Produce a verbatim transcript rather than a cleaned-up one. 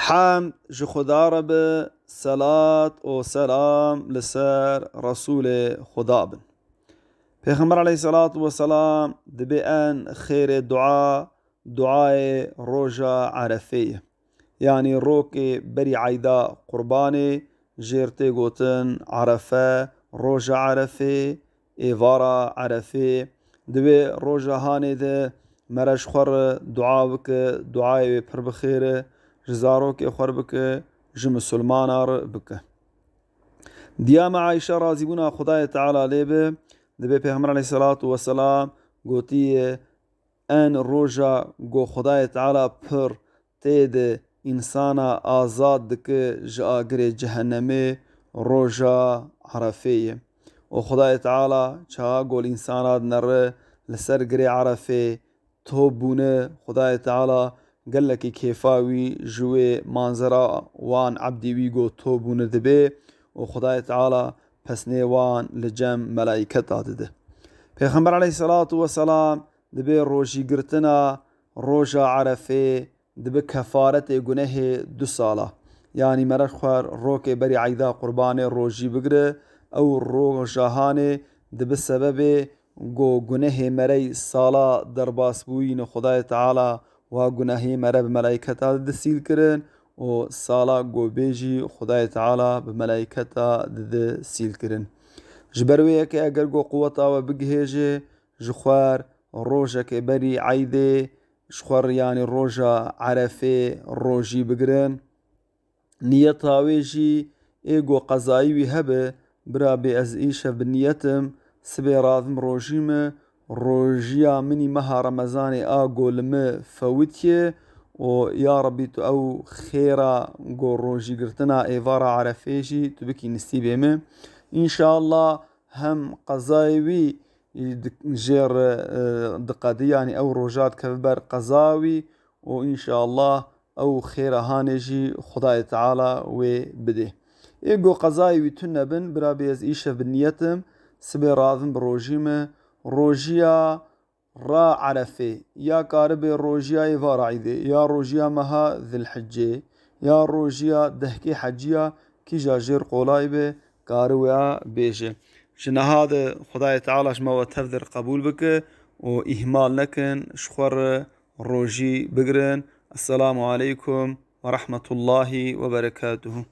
Hamd ji Xuda re be, selat û selam li ser Resûlê Xuda bin. Pêxember aleyhisselatu vesselam dibê en xêrê dua, duayê roja Erefê ye. Yanî rokê berî eyda Qurbanê jêr tê gotin Erefe, roja Erefê, êvara Erefê. Di wê roja hanê de mere ji xwe re dua bike, duayê wê pir bi xêr e, ji zarokê xwe re bike, ji misilmana re bike. Diya me Ayşe razîbûna Xwedayê Teala lê be, dibê Pêxember aleyhisselatu vesselam gotiye, en roja go Xwedayê Teala pir tê de însana azad dike ji agirê cehennemê, roja Erefê ye. Û Xwedayê Teala çawa gol însana dinere li ser girê Erefê top bûne, Xwedayê Teala gelekî kêfa wî ji wê manzera wan ebdî wî go top bûne dibe û Xwedayê Teala pesnê wan li cem melayketa dide. Pêxember aleyhisselatu vesselam dibê rojî girtina roja Erefê dibe kefaretê gunehê du sala. Yanî mere xwer rokê berî eyda Qurbanê rojî bigire, ew roja hanê dibe sebebê go gunehê merey sala derbasbûyî ne Xwedayê Teala wa gunehê mere bi melayketa dide sîl kirin û sala go bê jî Xwedayê Teala bi melayketa dide sîl kirin. Ji ber wê yekê eger go quweta we bigihêje, ji xwer rojekê berî eydê, ji xwer yanî roja Erefê rojî bigirin. Niyeta wê jî ê go qezayî wî hebe, bira bê ez îşev bi niyet im, sibê razim rojî me, rojiya min î meha Remezanê a go li me fewitiye û ya Rebî tu ew xêra go rojî girtina êvara Erefê jî tu bikî nisîbê me. Înşallah hem qezayê wî jê re, e, diqedî, yanî ew roja dikeve ber qeza wî û înşallah ew xêra hanê jî Xwedayê Teala wê bidê. Ê go qezayê wî tune bin, bira bê ez îşev bi niyet im, sibê razim bi rojî me, rojiya ra Erefê, ya karibe rojiya êvara Eydê, ya rojiya meha Zilhiccê, ya rojiya dehkê heciya, kîja jêr qolay be, kari wea bêje. Ji niha de Xwedayê Teala ji me we tev dir qebûl bike û îhmal nekin, ji xwe re rojî bigirin. Esselamu aleykum ve rahmetullahi ve berekatuhu.